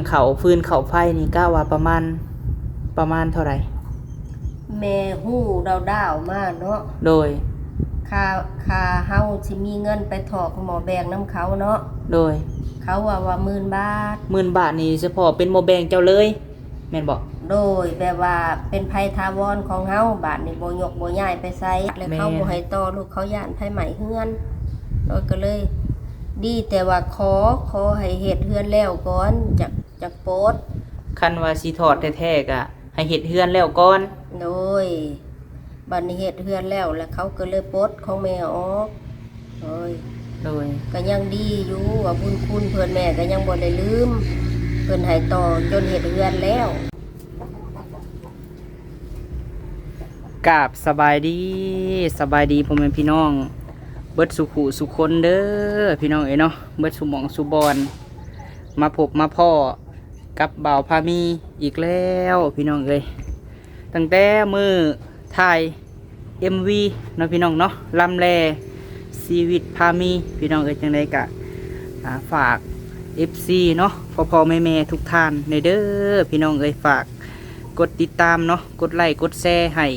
ເຂົ້າຟືນເຂົ້າໄຟນີ້ ກະວ່າປະມານ ປະມານເທົ່າໃດ? ແມ່ຮູ້ດາວໆມາເນາະ ໂດຍ ຄ່າ ຄ່າເຮົາຊິມີເງິນໄປຖອກໝໍ້ແບງນຳເຂົາເນາະ ໂດຍ ເຂົາວ່າ ວ່າໝື່ນບາດ. ໝື່ນບາດນີ້ສະເພາະເປັນໝໍ້ແບງເຈົ້າເລີຍ ແມ່ນບໍ່? ໂດຍ ແບບວ່າເປັນໄພຖາວອນຂອງເຮົາ ບາດນີ້ບໍ່ຍົກບໍ່ຍ້າຍໄປໃສ ແລ້ວເຂົາ ແມ່ນ ບໍ່ໃຫ້ຕໍ່ ລູກເຂົາຢ້ານໄຟໄໝ້ເຮືອນ ໂດຍ ກໍເລີຍ ດີແຕ່ວ່າຂໍ ຂໍໃຫ້ເຮັດເຮືອນແລ້ວກ່ອນ ຈັກ ຈັກປົດ. ຄັນວ່າຊິຖອດແທ້ໆ ກະໃຫ້ເຮັດເຮືອນແລ້ວກ່ອນ ໂດຍ ບາດນີ້ເຮັດເຮືອນແລ້ວ ແລ້ວເຂົາກໍເລີຍປົດຂອງແມ່ອອກ ໂດຍ ໂດຍ ກໍຍັງດີຢູ່ວ່າບຸນຄຸນເພິ່ນແມ່ກໍຍັງບໍ່ໄດ້ລືມ ເພິ່ນໃຫ້ຕໍ່ຈົນເຮັດເຮືອນແລ້ວ. ກາບສະບາຍດີ ສະບາຍດີພໍ່ແມ່ພີ່ນ້ອງເບິດສູ່ຜູ້ສູ່ຄົນເດີ ພີ່ນ້ອງເອີຍເນາະ ເບິດສູ່ໝ່ອງສູ່ບ່ອນ ມາພົບມາພໍ້ກັບບ່າວພາມີອີກແລ້ວ ພີ່ນ້ອງເອີຍ. ຕັ້ງແຕ່ມື້ຖ່າຍເອັມວີເນາະ ພີ່ນ້ອງເນາະ ລຳແລຊີວິດພາມີ ພີ່ນ້ອງເອີຍ. ຈັ່ງໃດກະ ອ່າ ຝາກເອັຟຊີເນາະ ພໍ່ໆແມ່ໆທຸກທ່ານແດ່ເດີ ພີ່ນ້ອງເອີຍ. ຝາກກົດຕິດຕາມເນາະ ກົດໄລ້ກົດແຊໃຫ້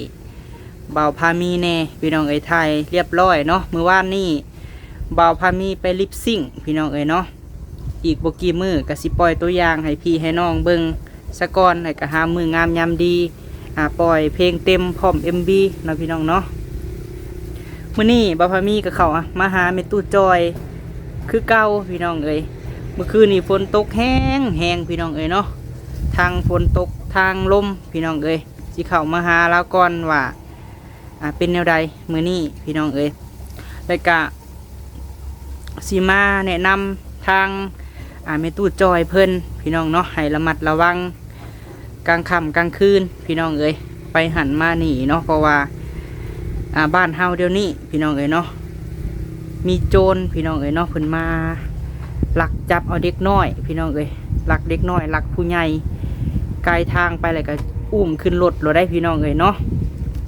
ບ່າວພາມີແດ່ ພີ່ນ້ອງເອີຍ. ຖ່າຍລຽບລ້ອຍເນາະ ມື້ວານນີ້ບ່າວພາມີໄປລິບຊິງ ພີ່ນ້ອງເອີຍເນາະ. ອີກບໍ່ກີ່ມື້ກໍຊິປ່ອຍຕົວຢ່າງໃຫ້ພີ່ໃຫ້ນ້ອງເບິ່ງສາກ່ອນ ແລ້ວກໍຫາມື້ງາມຍາມດີ ອ່າ ປ່ອຍເພງເຕັມພ້ອມເອັມວີເນາະ ພີ່ນ້ອງເນາະ. ມື້ນີ້ບ່າວພາມີກໍເຂົ້າມາຫາແມ່ຕູ້ຈ່ອຍຄືເກົ່າ ພີ່ນ້ອງເອີຍ. ມື້ຄືນນີ້ຝົນຕົກແຮງໆ ພີ່ນ້ອງເອີຍເນາະ ທັງຝົນຕົກທັງລົມ ພີ່ນ້ອງເອີຍ. ຊິເຂົ້າມາຫາລາວກ່ອນວ່າ ອ່າ ເປັນແນວໃດມື້ນີ້ ພີ່ນ້ອງເອີຍ. ແລ້ວກະຊິມາແນະນຳທາງ ອ່າ ແມ່ຕູ້ຈ່ອຍເພິ່ນ ພີ່ນ້ອງເນາະ ໃຫ້ລະມັດລະວັງກາງຄ່ຳກາງຄືນ ພີ່ນ້ອງເອີຍ ໄປຫັ້ນມານີ້ເນາະ. ເພາະວ່າ ອ່າ ບ້ານເຮົາດຽວນີ້ ພີ່ນ້ອງເອີຍເນາະ ມີໂຈນ ພີ່ນ້ອງເອີຍເນາະ ເພິ່ນມາລັກຈັບເອົາເດັກນ້ອຍ ພີ່ນ້ອງເອີຍ. ລັກເດັກນ້ອຍ ລັກຜູ້ໃຫຍ່ ກາຍທາງໄປແລ້ວກໍອຸ້ມຂຶ້ນລົດໂລດໄດ໋ ພີ່ນ້ອງເອີຍເນາະ.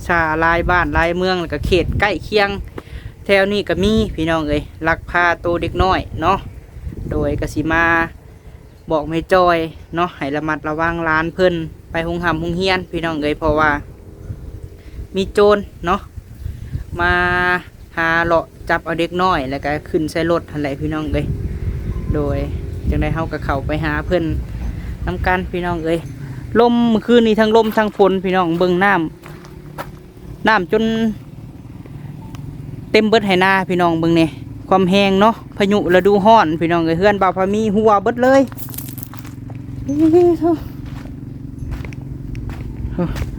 ຊາ ຫຼາຍບ້ານຫຼາຍເມືອງ ແລ້ວກໍເຂດໃກ້ຄຽງແຖວນີ້ກໍມີ ພີ່ນ້ອງເອີຍ ລັກພາໂຕເດັກນ້ອຍເນາະ. ໂດຍ ກໍຊິມາບອກແມ່ຈ່ອຍເນາະ ໃຫ້ລະມັດລະວັງຫຼານເພິ່ນໄປໂຮງຮ່ຳໂຮງຮຽນ ພີ່ນ້ອງເອີຍ. ເພາະວ່າມີໂຈນເນາະ ມາ ຫາເລາະຈັບເອົາເດັກນ້ອຍ ແລ້ວກໍຂຶ້ນໃສ່ລົດຫັ້ນແຫຼະ ພີ່ນ້ອງເອີຍ. ໂດຍ ຈັ່ງໃດເຮົາກໍເຂົ້າໄປຫາເພິ່ນນຳກັນ ພີ່ນ້ອງເອີຍ. ລົມມື້ຄືນນີ້ ທັງລົມທັງຝົນ ພີ່ນ້ອງ ເບິ່ງນ້ຳ ນ້ຳຈົນເຕັມເບິດໄຮ່ນາ ພີ່ນ້ອງເບິ່ງແດ່. ຄວາມແຮງເນາະ ພາຍຸລະດູຮ້ອນ ພີ່ນ້ອງເອີຍ. ເຮືອນບ່າວພາມີຮົ່ວເບິດເລີຍ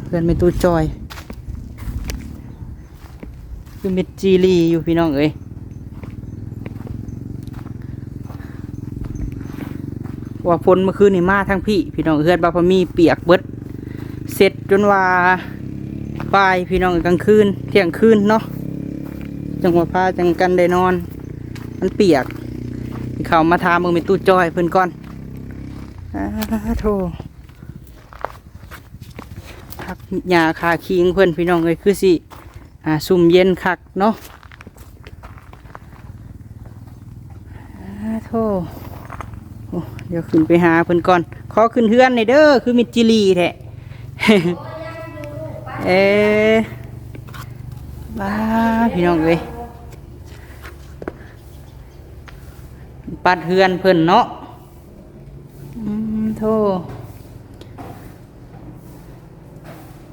ເຮືອນແມ່ຕູ້ຈ່ອຍ ຄືມິດຈີລີຢູ່ ພີ່ນ້ອງເອີຍ. ວ່າຝົນເມື່ອຄືນນີ້ມາທາງພີ້ ພີ່ນ້ອງ. ເຮືອນບ່າວພາມີປຽກເບິດ ເຊັດຈົນວ່າປາຍ ພີ່ນ້ອງເອີຍ. ກາງຄືນ ທ່ຽງຄືນເນາະ ຈັ່ງວ່າພາຈັ່ງກັນໄດ້ນອນ ມັນປຽກ. ເຂົ້າມາຖາມເບິ່ງແມ່ຕູ້ຈ້ອຍເພິ່ນກ່ອນ. ອາໂທ ຜັກຫຍ້າຂາຄີງເພິ່ນ ພີ່ນ້ອງເອີຍ ຄືຊິ ອ່າ ຊຸ່ມເຢັນຄັກເນາະ. ອາໂທ ໂອ້ ດຽວຂຶ້ນໄປຫາເພິ່ນກ່ອນ. ຂໍຂຶ້ນເຮືອນແດ່ເດີ ຄືມິດຈີລີແທ້. ເອີ ວ້າ ພີ່ນ້ອງເອີຍ ປັດເຮືອນເພິ່ນເນາະ. ອືມ ໂທ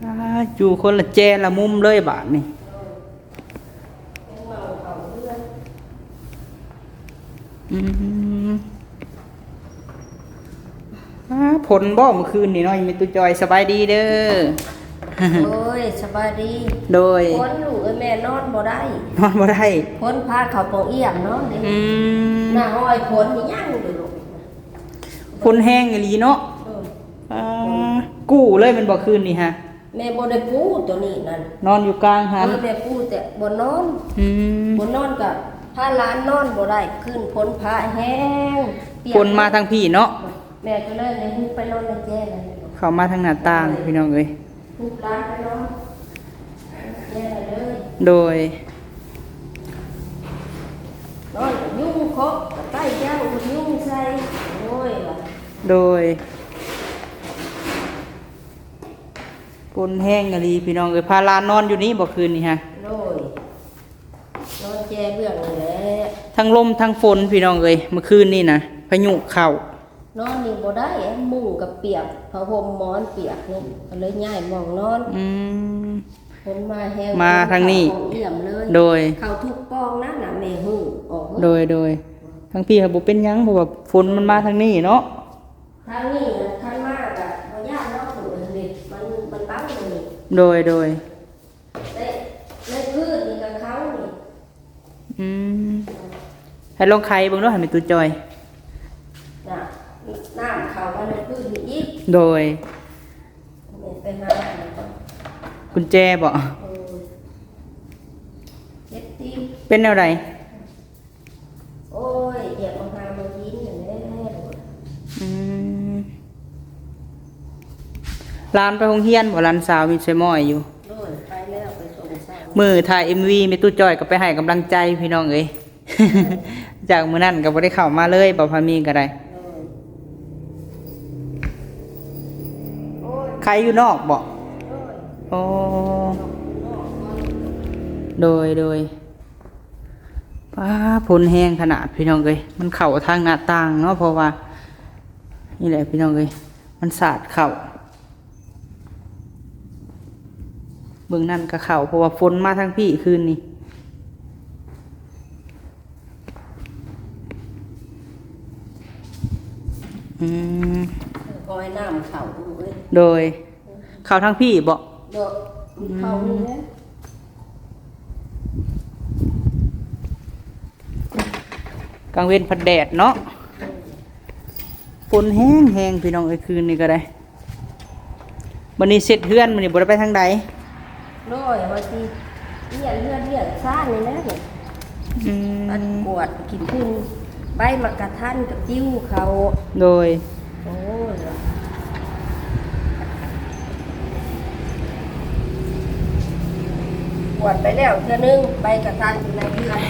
ອ່າ ຢູ່ຄົນລະແຈລະມຸມເລີຍບາດນີ້. ອືມ ອ່າ ຝົນບໍ່ມື້ຄືນນີ້ເນາະ ແມ່ຕູ້ຈ່ອຍ? ສະບາຍດີເດີ. ໂອ້ຍ ສະບາຍດີ. ໂດຍ. ຝົນລູກເອີຍ ແມ່ນອນບໍ່ໄດ້ ນອນບໍ່ໄດ້ ຝົນພາເຂົ້າປ່ອງອຽມເນາະ. ອືມ ໜ້າຫ້ອຍຝົນນີ້ຍັງຢູ່ລູກ. ຝົນແຮງອີ່ຫຼີເນາະ. ເອີ ອ່າ ກູ້ເລີຍແມ່ນບໍ່ຄືນນີ້ຮະ? ແມ່ບໍ່ໄດ້ກູ້ໂຕນີ້ນັ້ນ ນອນຢູ່ກາງຫັ້ນ. ເອີ ແມ່ກູ້ແຕ່ບ່ອນນອນ. ອືມ ບ່ອນນອນກໍພາຫຼານນອນບໍ່ໄດ້ ຄືນຝົນພາແຮງ ປຽກ ຝົນມາທາງພີ້ເນາະ. ແມ່ກໍເລີຍໄດ້ຮຸບໄປນອນໃນແຈນັ້ນ ເຂົ້າມາທາງໜ້າຕ່າງ ພີ່ນ້ອງເອີຍ. ລູກຫຼານໄປນອນແຍກກັນເດີ. ໂດຍ. ນອນກໍຍຸງເຄາະ ກໍໄຕ້ຍ່າງຍຸງໃສ່. ໂອ້ຍ ວ່າ ໂດຍ ຝົນແຮງອີ່ຫຼີພີ່ນ້ອງເອີຍ. ພາຫຼານນອນຢູ່ນີ້ບໍ່ຄືນນີ້ຮະ? ໂດຍ ນອນແຈເບື້ອງນີ້ແຫຼະ. ທັງລົມທັງຝົນພີ່ນ້ອງເອີຍ ມື້ຄືນນີ້ນະ ພາຍຸເຂົ້າ. ນອນນີ້ບໍ່ໄດ້ ມຸ້ງກໍປຽກ ຜ້າຫົ່ມໝອນປຽກນີ້ ກໍເລີຍຍ້າຍໝ່ອງນອນ. ອືມ ຝົນມາແຮງ ມາທາງນີ້ ເຂົ້າຫ້ອງອ່ຽມເລີຍ. ໂດຍ ເຂົ້າທຸກປ່ອງນະ ນະແມ່ຮູ້ອອກເບິດ. ໂດຍ ໂດຍ ທາງພີ້ຫາບໍ່ເປັນຫຍັງ ເພາະວ່າຝົນມັນມາທາງນີ້ເນາະ. ທາງນີ້ນະ ຄັນມາກໍບໍ່ຢ້ານເນາະ ເພິ່ນເຮັດ ມັນ ມັນບັງຢູ່ນີ້. ໂດຍ ໂດຍ ໃນ ໃນພື້ນນີ້ກໍເຂົ້ານີ້. ອືມ ໃຫ້ລອງໄຂເບິ່ງເນາະ ໃຫ້ແມ່ຕູ້ຈ່ອຍ. ນ້ຳ ນ້ຳເຂົ້າມາໃນພື້ນນີ້ອີກ. ໂດຍ ແມ່ໄປຫາກຸນແຈບໍ? ເອີ ເຮັດຕິ ເປັນແນວໃດ? ໂອ້ຍ ຢາກມາຫາມາກິນຫັ້ນແຫຼະ. ອືມ ຫຼານໄປໂຮງຮຽນບໍ່? ຫຼານສາວມີໃສ່ໝ້ອຍຢູ່. ໂດຍ ໄປແລ້ວ ໄປສົ່ງເຊົ້າ. ມື້ຖ່າຍເອັມວີ ແມ່ຕູ້ຈ່ອຍກໍໄປໃຫ້ກຳລັງໃຈພີ່ນ້ອງເອີຍ. ຈາກມື້ນັ້ນກໍບໍ່ໄດ້ເຂົ້າມາເລີຍ ບໍ່ພາມີກໍໄດ້. ໂດຍ ໂອ້ຍ ຂາຍຢູ່ນອກບໍ? ໂດຍ ໂອ້ ໂດຍ ໂດຍ. ປ້າ ຝົນແຮງຂະໜາດພີ່ນ້ອງເອີຍ ມັນເຂົ້າທາງໜ້າຕ່າງເນາະ ເພາະວ່ານີ້ແຫຼະພີ່ນ້ອງເອີຍ ມັນສາດເຂົ້າ. ເບິ່ງນັ້ນກໍເຂົ້າ ເພາະວ່າຝົນມາທາງພີ້ຄືນນີ້. ອືມ ຮອຍນ້ຳເຂົ້າລູກເອີຍ. ໂດຍ ເຂົ້າທາງພີ້ບໍ? ໂດຍ ອືມ ເຂົ້ານີ້ແຫຼະ. ກາງເວັນພັດແດດເນາະ ຝົນແຮງໆ ພີ່ນ້ອງເອີຍ ຄືນນີ້ກໍໄດ້. ບັດນີ້ເຊັດເຮືອນ ມື້ນີ້ບໍ່ໄດ້ໄປທາງໃດ? ໂດຍ ວ່າຊິລ້ຽງເຮືອນລ້ຽງຊານນີ້ແຫຼະ. ອືມ ປັດກວາດຂີ້ຝຸ່ນ ໃບໝາກກະທັນກະຕິວເຂົ້າ. ໂດຍ ໂອ້ຍ ກວາດໄປແລ້ວເທື່ອໜຶ່ງ ໃບກະທັນຢູ່ໃນເຮືອນ.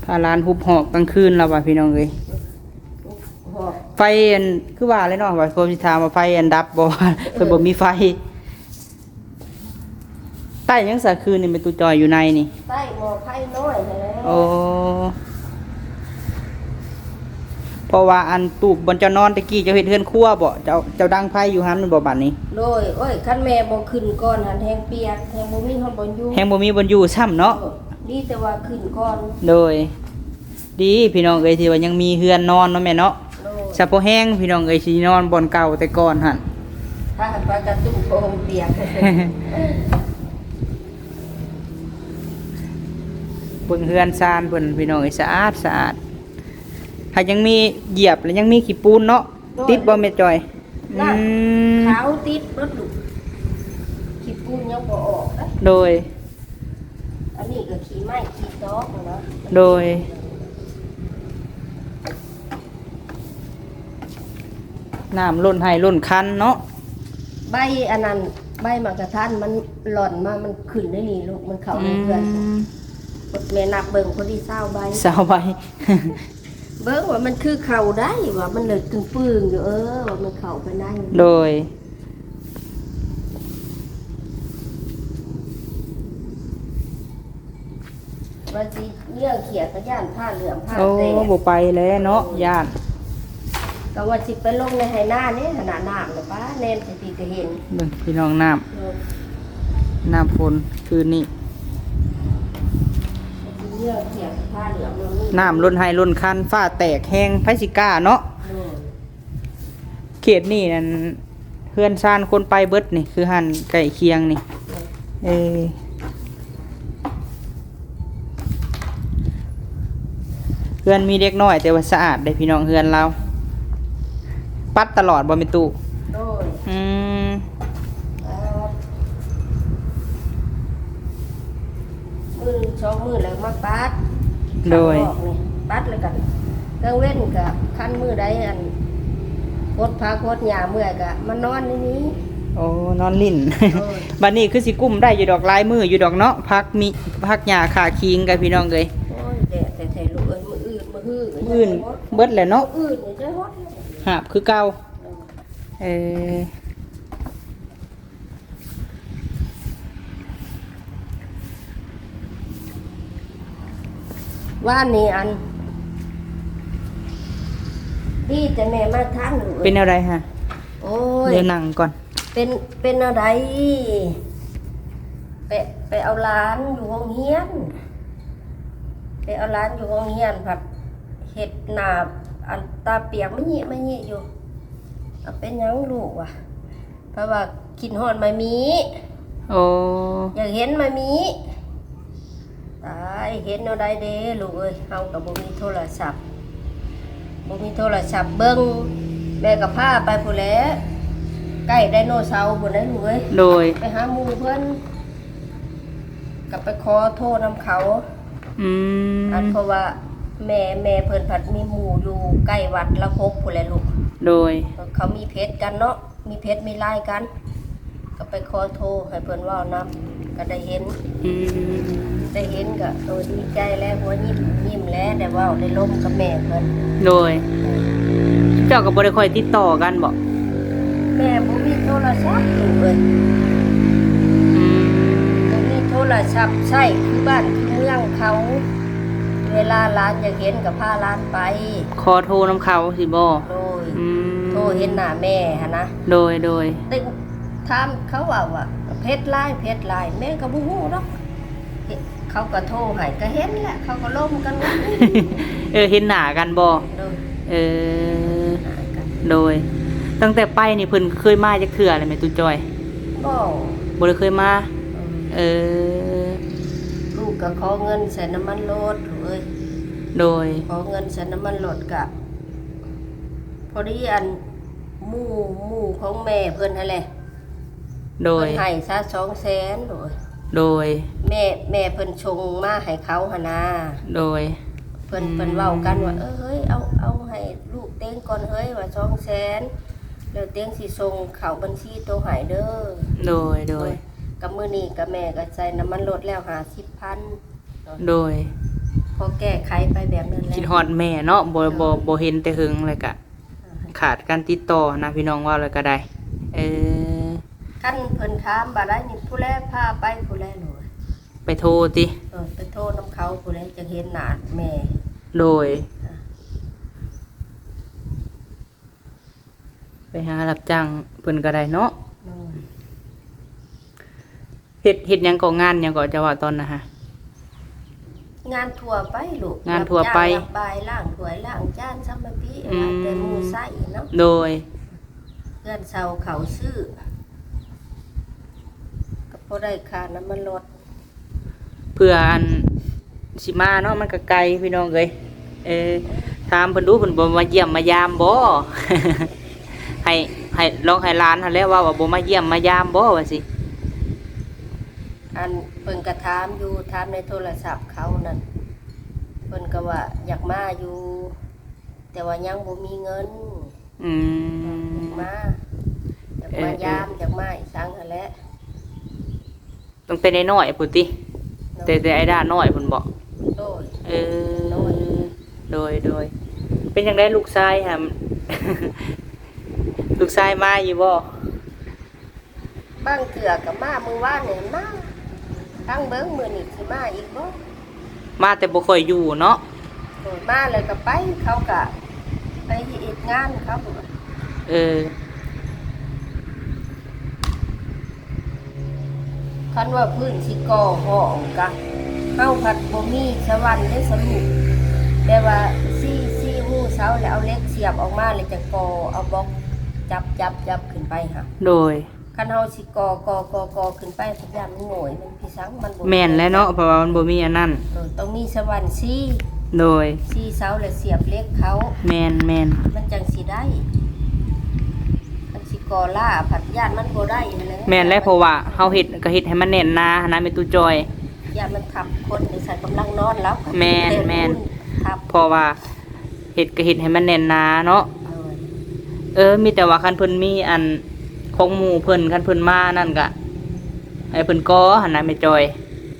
ພາຫຼານຮຸບຫອບກາງຄືນລາວວ່າ ພີ່ນ້ອງເອີຍ. ຫອບ ໄຟອັນ ຄືວ່າແຫຼະເນາະ ວ່າເພິ່ນຊິຖາມວ່າໄຟອັນດັບບໍ່ ເພິ່ນບໍ່ມີໄຟ. ໃຕ້ຫຍັງສະ ຄືນນີ້ແມ່ຕູ້ຈ່ອຍຢູ່ໃນນີ້? ໃຕ້ໝໍ້ໄຟນ້ອຍຫັ້ນແຫຼະ. ໂອ້ ເພາະວ່າອັນຕູບບ່ອນເຈົ້ານອນແຕ່ກີ້ ເຈົ້າເຮັດເຮືອນຄົວບໍ? ເຈົ້າ ເຈົ້າດັງໄຟຢູ່ຫັ້ນແມ່ນບໍ່ບາດນີ້? ໂດຍ ໂອ້ຍ ຄັນແມ່ບໍ່ຂຶ້ນກ່ອນຫັ້ນແຮງປຽກ ແຮງບໍ່ມີຮອດບ່ອນຢູ່ ແຮງບໍ່ມີບ່ອນຢູ່ຊ້ຳເນາະ. ໂດຍ ດີແຕ່ວ່າຂຶ້ນກ່ອນ. ໂດຍ ດີພີ່ນ້ອງເອີຍ ທີ່ວ່າຍັງມີເຮືອນນອນເນາະແມ່ເນາະ. ໂດຍ ສະພໍແຮງພີ່ນ້ອງເອີຍ ຊິນອນບ່ອນເກົ່າແຕ່ກ່ອນຫັ້ນ ພາກັນປະກະຕຸໂປ່ງປຽກ. ເບິ່ງເຮືອນຊານເພິ່ນພີ່ນ້ອງເອີຍ ສະອາດສະອາດ ຫາກຍັງມີຢຽບ ແລະ ຍັງມີຂີ້ປູນເນາະ. ໂດຍ ຕິດບໍ່ແມ່ຈ່ອຍ? ນັ້ນ ອືມ ຂາວຕິດເບິດລູກ ຂີ້ຝຸ່ນຍັງບໍ່ອອກເດ້. ໂດຍ ອັນນີ້ກໍຂີ້ໄມ້ຂີ້ຕອກເນາະ. ໂດຍ ນ້ຳລົ້ນໄຮ່ລົ້ນຄັນເນາະ. ໃບອັນນັ້ນ ໃບໝາກກະທັນມັນຫຼອນມາ ມັນຂຶ້ນໄດ້ນີ້ລູກ ມັນເຂົ້າໃນເຮືອນ. ອືມ ແມ່ນັບເບິ່ງ ພໍດີຊາວໃບ ຊາວໃບ. ເບິ່ງວ່າມັນຄືເຂົ້າໄດ້ ວ່າມັນເລີຍຕຶງປຶງຢູ່ ເອີ ວ່າມັນເຂົ້າໄປໃນ. ໂດຍ ວ່າຊິເລື່ອງຂຽດກໍຢ້ານຜ້າເຫຼືອມຜ້າ ໂອ້ ແຕກ ບໍ່ໄປແລ້ວເນາະ ໂອ້ຍ ຢ້ານ. ກໍວ່າຊິໄປລົງໃນໄຮ່ນານີ້ ຂະໜາດນ້ຳລະປ້າ ແນມຊິຕິກະເຫັນ. ເບິ່ງພີ່ນ້ອງ ນ້ຳ ໂດຍ ນ້ຳຝົນຄືນນີ້ ເລື່ອງຂຽດ ຜ້າເຫຼືອມ ນ້ຳລົ້ນໄຮ່ລົ້ນຄັນ ຟ້າແຕກແຮງ ໃຜຊິກ້າເນາະ. ໂດຍ ເຂດນີ້ນັ້ນ ເຮືອນຊານຄົນໄປເບິດນີ້ ຄືຫັ້ນໃກ້ຄຽງນີ້. ເອີ ເຮືອນມີເດັກນ້ອຍ ແຕ່ວ່າສະອາດເດ້ພີ່ນ້ອງ ເຮືອນລາວ. ປັດຕະຫຼອດບໍ່ແມ່ຕູ້? ໂດຍ ອືມ ປັດ ມື້ສອງມື້ແລ້ວມາປັດ. ໂດຍ ອອກນີ້ ປັດແລ້ວກໍກາງເວັນກໍ ຄັນມື້ໃດອັນ ຫົດຜັກຫົດຫຍ້າເມື່ອຍກໍມານອນໃນນີ້. ໂອ້ ນອນຫຼິ້ນ. ໂອ້ຍ ບັດນີ້ຄືຊິກຸ້ມໄດ້ຢູ່ດອກ ຫຼາຍມື້ຢູ່ດອກເນາະ ຜັກມີ ຜັກຫຍ້າຂາຄີງກັນ ພີ່ນ້ອງເອີຍ. ໂອ້ຍ ແດດແທ້ໆ ລູກເອີຍ ມື້ອື່ນ ມື້ຮືກໍຍັງບໍ່ໝົດ ມື້ອື່ນເບິດແຫຼະເນາະ ມື້ອື່ນກໍຍັງບໍ່ໝົດ ຫາບຄືເກົ່າ. ເອີ ວານນີ້ອັນ ດີແຕ່ແມ່ມາທັນ ເປັນແນວໃດຮະ? ໂອ້ຍ ດຽວນັ່ງກ່ອນ. ເປັນ ເປັນແນວໃດ? ໄປ ໄປເອົາຫຼານຢູ່ໂຮງຮຽນ ໄປເອົາຫຼານຢູ່ໂຮງຮຽນ ພັດເຮັດໜ້າອັນຕາປຽກມະຍິມະຍິຢູ່. ເອົາ ເປັນຫຍັງລູກວະ? ເພາະວ່າຄິດຮອດມາມີ. ໂອ້ ຢາກເຫັນມາມີ. ຕາຍ ເຮັດແນວໃດເດ້ລູກເອີຍ ເຮົາກໍບໍ່ມີໂທລະສັບ ບໍ່ມີໂທລະສັບເບິ່ງ ແມ່ກໍພາໄປພຸ້ນແຫຼະ ໃກ້ໄດໂນເສົາພຸ້ນເດ້ລູກເອີຍ. ໂດຍ ໄປຫາໝູ່ເພິ່ນ ກໍໄປຂໍໂທນຳເຂົາ. ອືມ ອັນ ເພາະວ່າແມ່ ແມ່ເພິ່ນພັດມີໝູ່ຢູ່ໃກ້ວັດລະຫົກພຸ້ນແຫຼະລູກ. ໂດຍ ເຂົາມີເພຈກັນເນາະ ມີເພຈມີລາຍກັນ ກໍໄປຂໍໂທໃຫ້ເພິ່ນເວົ້ານຳ ກໍໄດ້ເຫັນ. ອືມ ໄດ້ເຫັນກໍ ໂອ້ ດີໃຈແຫຼະ ຫົວຍິ້ມ ຍິ້ມແຫຼະ ໄດ້ເວົ້າໄດ້ລົມກັບແມ່ເພິ່ນ. ໂດຍ ເຈົ້າກໍບໍ່ໄດ້ຄ່ອຍຕິດຕໍ່ກັນບໍ? ແມ່ບໍ່ມີໂທລະສັບລູກເອີຍ. ອືມ ບໍ່ມີໂທລະສັບໃຊ້ຄືບ້ານຄືເມືອງເຂົາ ເວລາຫຼານຢາກເຫັນກໍພາຫຼານໄປ ຂໍໂທນຳເຂົາຊີ້ບໍ? ໂດຍ ອືມ ໂທເຫັນໜ້າແມ່ຫັ້ນນະ. ໂດຍ ໂດຍ ແຕ່ຖາມເຂົາເວົ້າວ່າເຜັດຫຼາຍ ເຜັດຫຼາຍ ແມ່ກໍບໍ່ຮູ້ດອກ ເຂົາກໍໂທໃຫ້ ກໍເຫັນແຫຼະ ເຂົາກໍລົມກັນວ່າ. ເອີ ເຫັນໜ້າກັນບໍ? ໂດຍ ເອີ ເຫັນໜ້າກັນ. ໂດຍ ຕັ້ງແຕ່ໄປນີ້ເພິ່ນເຄີຍມາຈັກເທື່ອແລ້ວແມ່ຕູ້ຈ້ອຍ? ບໍ່ ບໍ່ໄດ້ເຄີຍມາ. ເອີ ເອີ ລູກກໍຂໍເງິນໃສ່ນ້ຳມັນລົດເອີຍ. ໂດຍ ຂໍເງິນໃສ່ນ້ຳມັນລົດ ກະພໍດີອັນ ໝູ່ ໝູ່ຂອງແມ່ເພິ່ນຫັ້ນແຫຼະ. ໂດຍ ເພິ່ນໃຫ້ຊະສອງແສນ. ໂດຍ ໂດຍ ແມ່ ແມ່ເພິ່ນສົ່ງມາໃຫ້ເຂົາຫັ້ນນາ. ໂດຍ ເພິ່ນ ອືມ ເພິ່ນເວົ້າກັນວ່າ ເອີ ເຮີ້ຍ ເອົາ ເອົາໃຫ້ລູກເຕັງກ່ອນເຮີ້ຍ ວ່າສອງແສນ ແລ້ວເຕັງຊິສົ່ງເຂົ້າບັນຊີໂຕໃຫ້ເດີ. ໂດຍ ໂດຍ ໂດຍ ກັບມື້ນີ້ກັບແມ່ກໍໃສ່ນ້ຳມັນລົດແລ້ວຫ້າສິບພັນ. ໂດຍ ພໍແກ້ໄຂໄປແບບນັ້ນແຫຼະ. ຄິດຮອດແມ່ເນາະ ບໍ່ ໂດຍ ບໍ່ ບໍ່ເຫັນແຕ່ເຫິງ ແລ້ວກະ ອ່າ ຂາດການຕິດຕໍ່ນະ ພີ່ນ້ອງ ເວົ້າແລ້ວກະໄດ້. ເອີ ຄັນເພິ່ນຖາມບາດໃດນີ້ ຜູ້ແລພາໄປ ຜູ້ແລໂລດ ໄປໂທຕິ ເອີ ໄປໂທນຳເຂົາ ຜູ້ແລຈະເຫັນໜ້າແມ່. ໂດຍ ອ່າ ໄປຫາຮັບຈ້າງເພິ່ນກໍໄດ້ເນາະ. ໂດຍ ເຮັດ ເຮັດຫຍັງກໍ ງານຫຍັງກໍ ເຈົ້າວ່າຕອນນັ້ນຫະ? ງານທົ່ວໄປລູກ ງານທົ່ວໄປ ຮັບຈ້າງຮັບບາຍ ລ້າງຖ້ວຍລ້າງຈານ ສຳມະຕິ ອືມ ແຕ່ໝູ່ໃຊ້ເນາະ. ໂດຍ ເຮືອນເຊົ່າເຂົ້າຊື້ ກໍພໍໄດ້ຄ່ານ້ຳມັນລົດ. ເພື່ອອັນຊິມາເນາະ ມັນກໍໄກພີ່ນ້ອງເອີຍ. ເອີ ຖາມເພິ່ນດູ ເພິ່ນບໍ່ມາຢ້ຽມມາຢາມບໍ? ໃຫ້ ໃຫ້ ລອງໃຫ້ຫຼານຫັ້ນແຫຼະເວົ້າວ່າບໍ່ມາຢ້ຽມມາຢາມບໍວ່າຊີ້. ອັນເພິ່ນກໍຖາມຢູ່ ຖາມໃນໂທລະສັບເຂົານັ້ນ ເພິ່ນກໍວ່າຢາກມາຢູ່ ແຕ່ວ່າຍັງບໍ່ມີເງິນ. ອືມ ຢາກມາ ຢາກມາ ເອີ ຢາມ ເອີ ຢາກມາອີ່ສັງຫັ້ນແຫຼະ. ຕັ້ງແຕ່ນ້ອຍໆພຸ້ນຕິ? ໂດຍ ແຕ່ ແຕ່ໄອ້ດານ້ອຍພຸ້ນບໍ? ໂດຍ ເອີ ນ້ອຍ ໂດຍ ໂດຍ. ເປັນຈັ່ງໃດລູກຊາຍຫັ້ນ ລູກຊາຍມາຢູ່ບໍ່? ບາງເທື່ອກໍມາ ມື້ວານນີ້ມາ ຟັງເບິ່ງມື້ນີ້ຊິມາອີກບໍ່? ມາແຕ່ບໍ່ຄ່ອຍຢູ່ເນາະ. ໂດຍ ມາແລ້ວກໍໄປ ເຂົາກໍໄປເຮັດງານເຂົາ. ເອີ ຄັນວ່າພື້ນຊິກໍ່ຫ້ອງກະ ເຮົາພັດບໍ່ມີສະຫວັນເດ້ສະລູກ ແບບວ່າຊີ້ ຊີ້ຮູເສົາ ແລ້ວເອົາເຫຼັກສຽບອອກມາ ແລ້ວຈະກໍ່ເອົາບລັອກຈັບ ຈັບ ຈັບຂຶ້ນໄປຫະ. ໂດຍ ຄັນເຮົາຊິກໍ່ ກໍ່ ກໍ່ ກໍ່ຂຶ້ນໄປ ພະຍານມັນໂຫຍ ມັນພິສັງ ມັນບໍ່ ແມ່ນແຫຼະເນາະ ເພາະວ່າມັນບໍ່ມີອັນນັ້ນ. ໂດຍ ຕ້ອງມີສະຫວັນຊີ້. ໂດຍ ຊີ້ເສົາ ແລ້ວສຽບເຫຼັກເຂົ້າ. ແມ່ນ ແມ່ນ ມັນຈັ່ງຊິໄດ້. ຄັນຊິກໍ່ລ້າ ພັດຢ້ານມັນບໍ່ໄດ້ຫັ້ນແຫຼະ. ແມ່ນແຫຼະ ເພາະວ່າເຮົາເຮັດ ກໍເຮັດໃຫ້ມັນແໜ້ນໜາຫັ້ນນະ ແມ່ຕູ້ຈ່ອຍ. ຢ້ານມັນທັບຄົນ ໃສ່ກຳລັງນອນລາວ. ແມ່ນ ແມ່ນ ທັບ ເພາະວ່າ ເຮັດກໍເຮັດໃຫ້ມັນແໜ້ນໜາເນາະ. ໂດຍ ເອີ ມີແຕ່ວ່າຄັນເພິ່ນມີອັນ ຂອງໝູ່ເພິ່ນ ຄັນເພິ່ນມານັ້ນກະໃຫ້ເພິ່ນກໍ່ຫັ້ນນະແມ່ຈ້ອຍ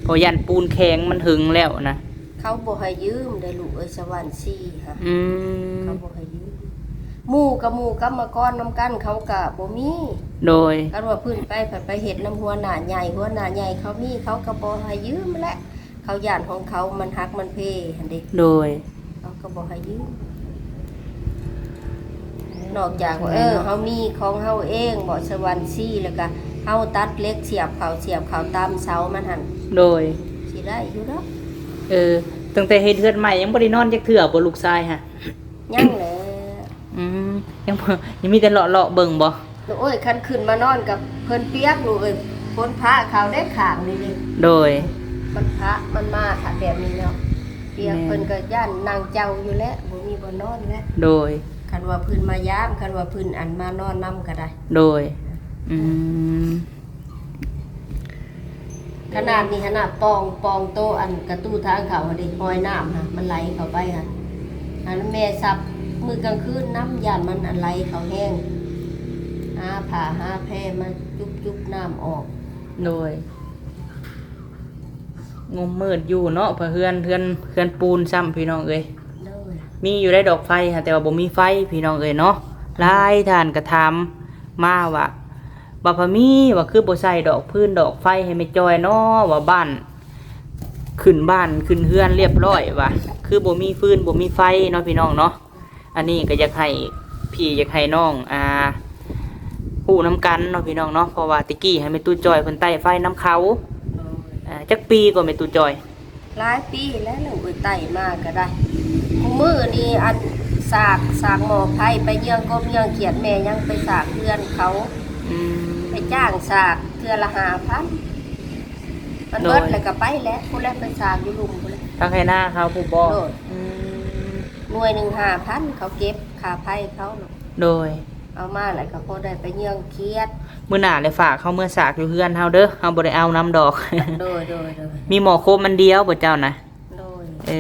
ເພາະຢ້ານປູນແຂງ ມັນເຫິງແລ້ວນະ. ເຂົາບໍ່ໃຫ້ຢືມເດ້ລູກເອີຍ ສະຫວັນຊີຫະ. ອືມ ເຂົາບໍ່ໃຫ້ຢືມ. ໝູ່ກັບໝູ່ກຳມະກອນນຳກັນ ເຂົາກະບໍ່ມີ. ໂດຍ. ຄັນວ່າເພິ່ນໄປ ໄປເຮັດນຳຫົວໜ້າໃຫຍ່ ຫົວໜ້າໃຫຍ່ເຂົາມີ ເຂົາກະບໍ່ໃຫ້ຢືມແຫຼະ. ເຂົາຢ້ານຂອງເຂົາມັນຫັກມັນເພຫັ້ນເດ້. ໂດຍ. ເຂົາກໍບໍ່ໃຫ້ຢືມ ນອກຈາກວ່າ ເອີ ເຮົາມີຂອງເຮົາເອງເບາະ ສະຫວັນຊີ ແລ້ວກະເຮົາຕັດເຫຼັກສຽບເຂົ້າ ສຽບເຂົ້າຕາມເສົາມັນຫັ້ນ. ໂດຍ. ຊິໄດ້ຢູ່ດອກ. ເອີ ຕັ້ງແຕ່ເຮັດເຮືອນໃໝ່ຍັງບໍ່ໄດ້ນອນຈັກເທື່ອບໍ່ລູກຊາຍຫະ? ຍັງແຫຼະ. ອືມ ຍັງບໍ່ ຍັງມີແຕ່ເລາະໆເບິ່ງບໍ່? ໂອ້ຍ ຄັນຂຶ້ນມານອນກັບເພິ່ນປຽກລູກເອີຍ ຝົນພະເຂົ້າເດ້ຂ້າງນີ້ເດ້. ໂດຍ. ມັນພະ ມັນມາຖ້າແບບນີ້ເນາະ ປຽກ. ແມ່ນ. ເພິ່ນກໍຢ້ານນັ່ງເຈົ້າຢູ່ແຫຼະ ບໍ່ມີບ່ອນນອນແຫຼະ. ໂດຍ. ຄັນວ່າເພິ່ນມາຢາມ ຄັນວ່າເພິ່ນ ອັນ ມານອນນຳກໍໄດ້. ໂດຍ. ອືມ. ຂະໜາດນີ້ຫັ້ນນະ ປ່ອງ ປ່ອງໂຕະ ອັນ ກະຕູ້ທາງເຂົ້າຫັ້ນເດ ຮອຍນ້ຳຫັ້ນ ມັນໄຫຼເຂົ້າໄປຫັ້ນ ອັນແມ່ຊັບມື້ກາງຄືນນຳ ຢ້ານມັນ ອັນ ໄຫຼເຂົ້າແຮງ ຫາຜ້າຫາແພມາຈຸບໆນ້ຳອອກ. ໂດຍ. ງົມມືດຢູ່ເນາະ ເພາະເຮືອນ ເຮືອນ ເຮືອນປູນຊ້ຳ ພີ່ນ້ອງເອີຍ. ໂດຍ. ມີຢູ່ໄດ໋ດອກໄຟ ແຕ່ວ່າບໍ່ມີໄຟ ພີ່ນ້ອງເອີຍເນາະ. ຫຼາຍທ່ານກໍຖາມມາວ່າ ບ່າວພາມີ ວ່າຄືບໍ່ໃສ່ດອກຟືນດອກໄຟໃຫ້ແມ່ຈ້ອຍເນາະ ວ່າບ້ານ ຂຶ້ນບ້ານຂຶ້ນເຮືອນລຽບຮ້ອຍ ວ່າຄືບໍ່ມີຟືນບໍ່ມີໄຟເນາະ ພີ່ນ້ອງເນາະ. ອັນນີ້ກໍຢາກໃຫ້ພີ່ ຢາກໃຫ້ນ້ອງ ອ່າ ຮູ້ນຳກັນເນາະ ພີ່ນ້ອງເນາະ ເພາະວ່າແຕ່ກີ້ຫັ້ນແມ່ຕູ້ຈ້ອຍເພິ່ນໄຕ້ໄຟນຳເຂົາ. ໂດຍ. ອ່າ ຈັກປີກໍແມ່ຕູ້ຈ້ອຍ? ຫຼາຍປີແລ້ວລູກເອີຍ ໄຕ້ມາກໍໄດ້. ຄູ່ມື້ນີ້ ອັນ ສາກ ສາກໝໍ້ໄຟ ໄປເຍືອງກົບເຍືອງຂຽດ ແມ່ຍັງໄປສາກເຮືອນເຂົາ. ອືມ. ໄປຈ້າງສາກເທື່ອລະຫ້າພັນ ມັນເບິດ. ໂດຍ. ແລ້ວກໍໄປແຫຼະ ພຸ້ນແຫຼະ ໄປສາກຢູ່ລຸ່ມພຸ້ນແຫຼະ ທາງໄຮ່ນາເຂົາພຸ້ນບໍ? ໂດຍ. ອືມ. ໜ່ວຍໜຶ່ງຫ້າພັນ ເຂົາເກັບຄ່າໄຟເຂົາເນາະ. ໂດຍ. ເອົາມາແລ້ວກໍພໍໄດ້ໄປເຍືອງຂຽດ. ມື້ໜ້າແລ້ວຝາກເຮົາເມືອສາກຢູ່ເຮືອນເຮົາເດີ ເຮົາບໍ່ໄດ້ເອົານຳດອກ. ໂດຍ ໂດຍ ໂດຍ. ມີໝໍ້ໂຄມອັນດຽວບໍ່ເຈົ້ານະ? ໂດຍ. ເອີ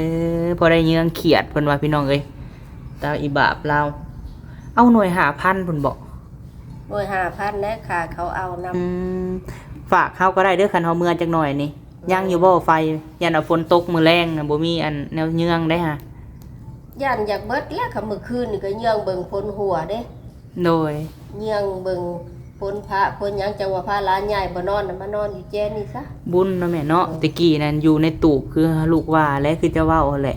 ພໍໄດ້ເຍືອງຂຽດເພິ່ນວ່າ ພີ່ນ້ອງເອີຍ ຕາອີບາບລາວ. ເອົາໜ່ວຍຫ້າພັນພຸ້ນບໍ? ໜ່ວຍຫ້າພັນແຫຼະ ຄ່າເຂົາເອົານຳ. ອືມ. ຝາກເຮົາກໍໄດ້ເດີ ຄັນເຮົາເມືອຈັກໜ່ອຍນີ້. ຍັງຢູ່ບໍ່ໄຟ? ຢ້ານວ່າຝົນຕົກມື້ແລງນະ ບໍ່ມີອັນແນວເຍືອງໄດ້ຫາ. ຢ້ານຢາກເບິດແລ້ວ ຄັນມື້ຄືນນີ້ກໍເຍືອງເບິ່ງຝົນຫົວເດ້. ໂດຍ. ເຍືອງເບິ່ງຝົນພະຝົນຫຍັງ ຈັ່ງວ່າພາຫຼານຍ້າຍບໍ່ນອນນະ ມານອນຢູ່ແຈນີ້ຊະ. ບຸນເນາະແມ່ເນາະ. ໂດຍ. ແຕ່ກີ້ນັ້ນຢູ່ໃນຕູບ ຄືລູກວ່າແຫຼະ ຄືເຈົ້າເວົ້າຫັ້ນແຫຼະ.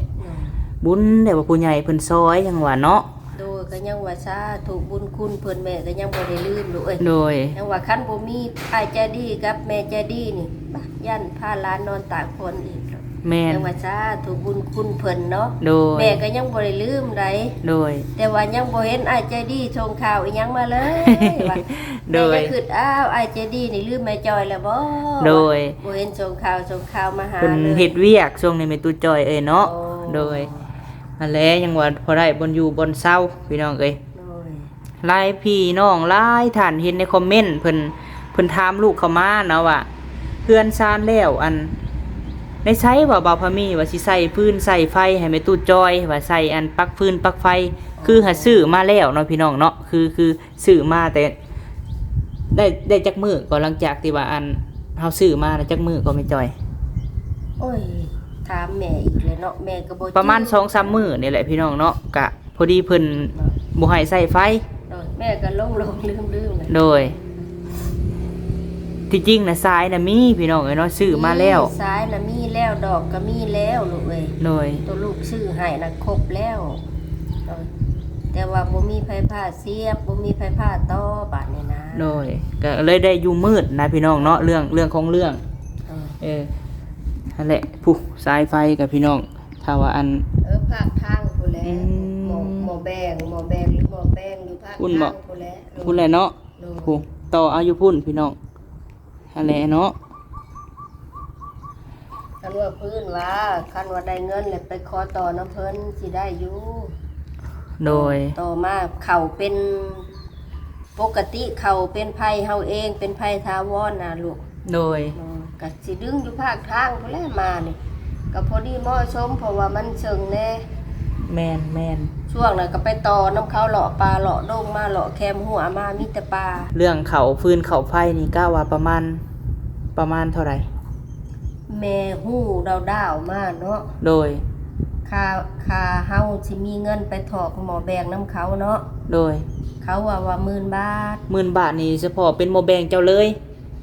ໂດຍ. ບຸນແຕ່ວ່າຜູ້ໃຫຍ່ເພິ່ນຊ່ອຍ ຈັ່ງວ່າເນາະ. ໂດຍ ກໍຍັງວ່າສາທຸບຸນຄຸນເພິ່ນ ແມ່ກໍຍັງບໍ່ໄດ້ລືມລູກເອີຍ. ໂດຍ. ຍັງວ່າຄັນບໍ່ມີອ້າຍໃຈດີກັບແມ່ໃຈດີນີ້ ບາ ຢ້ານພາຫຼານນອນຕາກຝົນອີກ. ແມ່ນ. ຍັງວ່າສາທຸບຸນຄຸນເພິ່ນເນາະ. ໂດຍ. ແມ່ກໍຍັງບໍ່ໄດ້ລືມໃດ. ໂດຍ. ແຕ່ວ່າຍັງບໍ່ເຫັນອ້າຍໃຈດີສົ່ງຂ່າວອີຫຍັງມາເລີຍວ່າ. ໂດຍ. ແມ່ກໍຄິດ ອ້າວ ອ້າຍໃຈດີນີ້ລືມແມ່ຈ້ອຍແລ້ວບໍ? ໂດຍ. ບໍ່ເຫັນສົ່ງຂ່າວສົ່ງຂ່າວມາຫາເລີຍ ເພິ່ນເຮັດວຽກຊ່ວງນີ້ແມ່ຕູ້ຈ້ອຍເອີຍເນາະ. ໂອ້. ໂດຍ. ຫັ້ນແຫຼະ ຍັງວ່າພໍໄດ້ບ່ອນຢູ່ບ່ອນເຊົາ ພີ່ນ້ອງເອີຍ. ໂດຍ. ຫຼາຍພີ່ນ້ອງຫຼາຍທ່ານເຫັນໃນຄອມເມັນ ເພິ່ນ ເພິ່ນຖາມລູກເຂົ້າມາເນາະວ່າ ເຮືອນຊານແລ້ວ ອັນ ໃນໃສວ່າບ່າວພາມີວ່າຊິໃສ່ຟືນໃສ່ໄຟໃຫ້ແມ່ຕູ້ຈ້ອຍ ວ່າໃສ່ອັນປັກຟືນປັກໄຟ ຄືຫາຊື້ມາແລ້ວເນາະ ພີ່ນ້ອງເນາະ ຄື ຄືຊື້ມາແຕ່ ໄດ້ ໄດ້ຈັກມື້ກໍ ຫຼັງຈາກທີ່ວ່າ ອັນ ເຮົາຊື້ມານະ ຈັກມື້ກໍແມ່ຈ້ອຍ? ໂອ້ຍ ຖາມແມ່ອີກແລ້ວເນາະ ແມ່ກໍບໍ່ ປະມານສອງສາມມື້ນີ້ແຫຼະ ພີ່ນ້ອງເນາະ ກະ ພໍດີເພິ່ນບໍ່ໃຫ້ໃຊ້ໄຟ. ໂດຍ. ແມ່ກໍຫຼົງໆລືມໆແຫຼະ. ໂດຍ. ທີ່ຈິງນະ ສາຍນະມີ ພີ່ນ້ອງເອີຍເນາະ ຊື້ມາແລ້ວ. ມີ ສາຍນະມີແລ້ວ ດອກກໍມີແລ້ວລູກເອີຍ. ໂດຍ. ໂຕລູກຊື້ໃຫ້ນະຄົບແລ້ວ. ໂດຍ. ແຕ່ວ່າບໍ່ມີໄຟຟ້າສຽບ ບໍ່ມີໄຟຟ້າຕໍ່ບາດນີ້ນະ. ໂດຍ. ກໍເລີຍໄດ້ຢູ່ມືດນະ ພີ່ນ້ອງເນາະ ເລື່ອງ ເລື່ອງຂອງເລື່ອງ. ເອີ. ເອີ ຫັ້ນແຫຼະ ຜູ້ສາຍໄຟກັບ ພີ່ນ້ອງ ຖ້າວ່າອັນ ເອີ ພາກທາງພຸ້ນແຫຼະ. ອືມ. ໝໍ້ ໝໍ້ແບງ ໝໍ້ແບງ ຫຼື ໝໍ້ແປງ ຢູ່ພາກທາງພຸ້ນແຫຼະ. ພຸ້ນແຫຼະເນາະ. ໂດຍ. ຜູ້ຕໍ່ເອົາຢູ່ພຸ້ນ ພີ່ນ້ອງ ຫັ້ນແຫຼະເນາະ. ຄັນວ່າພື້ນວ່າ ຄັນວ່າໄດ້ເງິນແລ້ວໄປຂໍຕໍ່ນຳເພິ່ນ ຊິໄດ້ຢູ່. ໂດຍ. ຕໍ່ມາເຂົ້າເປັນ ປົກກະຕິເຂົ້າເປັນໄພເຮົາເອງ ເປັນໄພຖາວອນນະລູກ. ໂດຍ. ເອີ ກະຊິດຶງຢູ່ພາກທາງພຸ້ນແຫຼະມານີ້ ກະພໍດີເໝາະສົມ ເພາະວ່າມັນເຊິ່ງແດ່. ແມ່ນໆ ຊ່ວງນັ້ນກໍໄປຕໍ່ນຳເຂົາ ເລາະປ່າເລາະດົງມາ ເລາະແຄມຮົ້ວມາ ມີແຕ່ປ່າ. ເລື່ອງເຂົ້າຟືນເຂົ້າໄຟນີ້ ກະວ່າປະມານ ປະມານເທົ່າໃດ? ແມ່ຮູ້ດາວໆມາເນາະ. ໂດຍ. ຄ່າ ຄ່າເຮົາຊິມີເງິນໄປຖອກໝໍ້ແບງນຳເຂົາເນາະ. ໂດຍ. ເຂົາວ່າ ວ່າໝື່ນບາດ. ໝື່ນບາດນີ້ສະເພາະເປັນໝໍ້ແບງເຈົ້າເລີຍ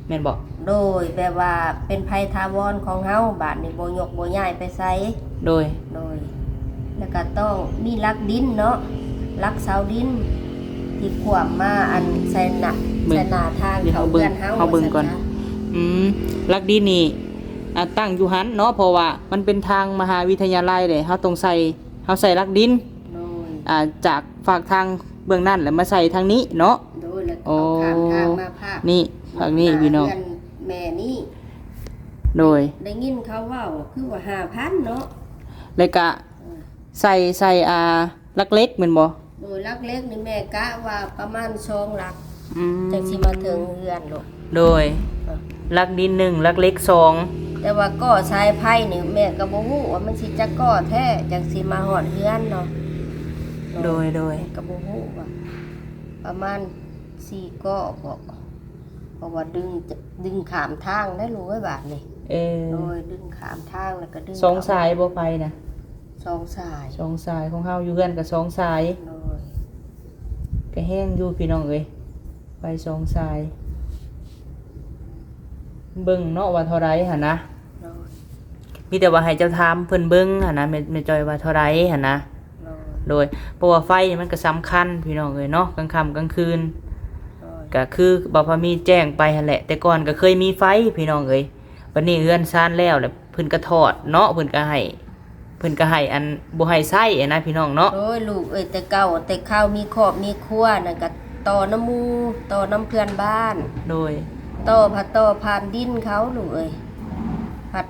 ແມ່ນບໍ່? ໂດຍ. ແບບວ່າເປັນໄພຖາວອນຂອງເຮົາ ບາດນີ້ບໍ່ຍົກບໍ່ຍ້າຍໄປໃສ. ໂດຍ. ໂດຍ. ແລ້ວກໍຕ້ອງມີຫຼັກດິນເນາະ ຫຼັກເສົາດິນທີ່ຂວ້ຳມາ ອັນ ໃສ່ໜ້າ ເບິ່ງ ໃສ່ໜ້າທາງເຂົ້າເຮືອນເຮົາ ເຮົາເບິ່ງກ່ອນ. ອືມ ຫຼັກດິນນີ້ ອ່າ ຕັ້ງຢູ່ຫັ້ນເນາະ ເພາະວ່າມັນເປັນທາງມະຫາວິທະຍາໄລເດ້ ເຮົາຕ້ອງໃສ່ ເຮົາໃສ່ຫຼັກດິນ. ໂດຍ. ອ່າ ຈາກຟາກທາງເບື້ອງນັ້ນ ແລ້ວມາໃສ່ທາງນີ້ເນາະ. ໂດຍ. ແລ້ວກໍ ໂອ້ ຂ້າມທາງມາພາກນີ້ ພາກນີ້ ນີ້ພີ່ນ້ອງ ເຮືອນແມ່ນີ້. ໂດຍ. ໄດ້ຍິນເຂົາເວົ້າຄືວ່າຫ້າພັນເນາະ ແລ້ວກະ ເອີ ໃສ່ ໃສ່ ອ່າ ຫຼັກເຫຼັກແມ່ນບໍ່? ໂດຍ. ຫຼັກເຫຼັກນີ້ແມ່ກະວ່າປະມານສອງຫຼັກ ອືມ ຈັ່ງຊິມາເຖິງເຮືອນໂລດ. ໂດຍ. ເອີ ຫຼັກດິນໜຶ່ງ ຫຼັກເຫຼັກສອງ ແຕ່ວ່າກໍສາຍໄຟນີ້ແມ່ກໍບໍ່ຮູ້ວ່າມັນຊິຈັກກໍແທ້ ຈັ່ງຊິມາຮອດເຮືອນເນາະ. ໂດຍ ໂດຍ. ແມ່ກໍບໍ່ຮູ້ວ່າປະມານສີ່ກໍບໍ ເພາະວ່າດຶງ ດຶງຂ້າມທາງໄດ້ລູກເອີຍບາດນີ້. ເອີ ໂດຍ. ດຶງຂ້າມທາງແລ້ວກໍດຶງ ສອງສາຍບໍ່ໄຟນະ? ສອງສາຍ ສອງສາຍ ຂອງເຮົາຢູ່ເຮືອນກໍສອງສາຍ. ໂດຍ. ກໍແຮງຢູ່ພີ່ນ້ອງເອີຍ ໄຟສອງສາຍ ເບິ່ງເນາະວ່າເທົ່າໃດຫັ້ນນະ. ໂດຍ. ມີແຕ່ວ່າໃຫ້ເຈົ້າຖາມເພິ່ນເບິ່ງຫັ້ນນະ ແມ່ ແມ່ຈ້ອຍວ່າເທົ່າໃດຫັ້ນນະ. ໂດຍ. ໂດຍ. ເພາະວ່າໄຟນີ້ມັນກໍສຳຄັນພີ່ນ້ອງເອີຍເນາະ ກາງຄ່ຳກາງຄືນ. ໂດຍ. ກໍຄືບ່າວພາມີແຈ້ງໄປຫັ້ນແຫຼະ ແຕ່ກ່ອນກໍເຄີຍມີໄຟພີ່ນ້ອງເອີຍ ບັດນີ້ເຮືອນຊານແລ້ວ ແລ້ວເພິ່ນກໍຖອດເນາະ ເພິ່ນກໍໃຫ້ ເພິ່ນກໍໃຫ້ອັນ ບໍ່ໃຫ້ໃຊ້ຫັ້ນນະພີ່ນ້ອງເນາະ. ໂອ້ຍ ລູກເອີຍ ແຕ່ເກົ່າ ແຕ່ຄາວມີຄອບມີຄົວນັ້ນ ກໍຕໍ່ນຳໝູ່ ຕໍ່ນຳເພື່ອນບ້ານ. ໂດຍ. ຕໍ່ ພະ ຕໍ່ຜ່ານດິນເຂົາ ລູກເອີຍ ພັດ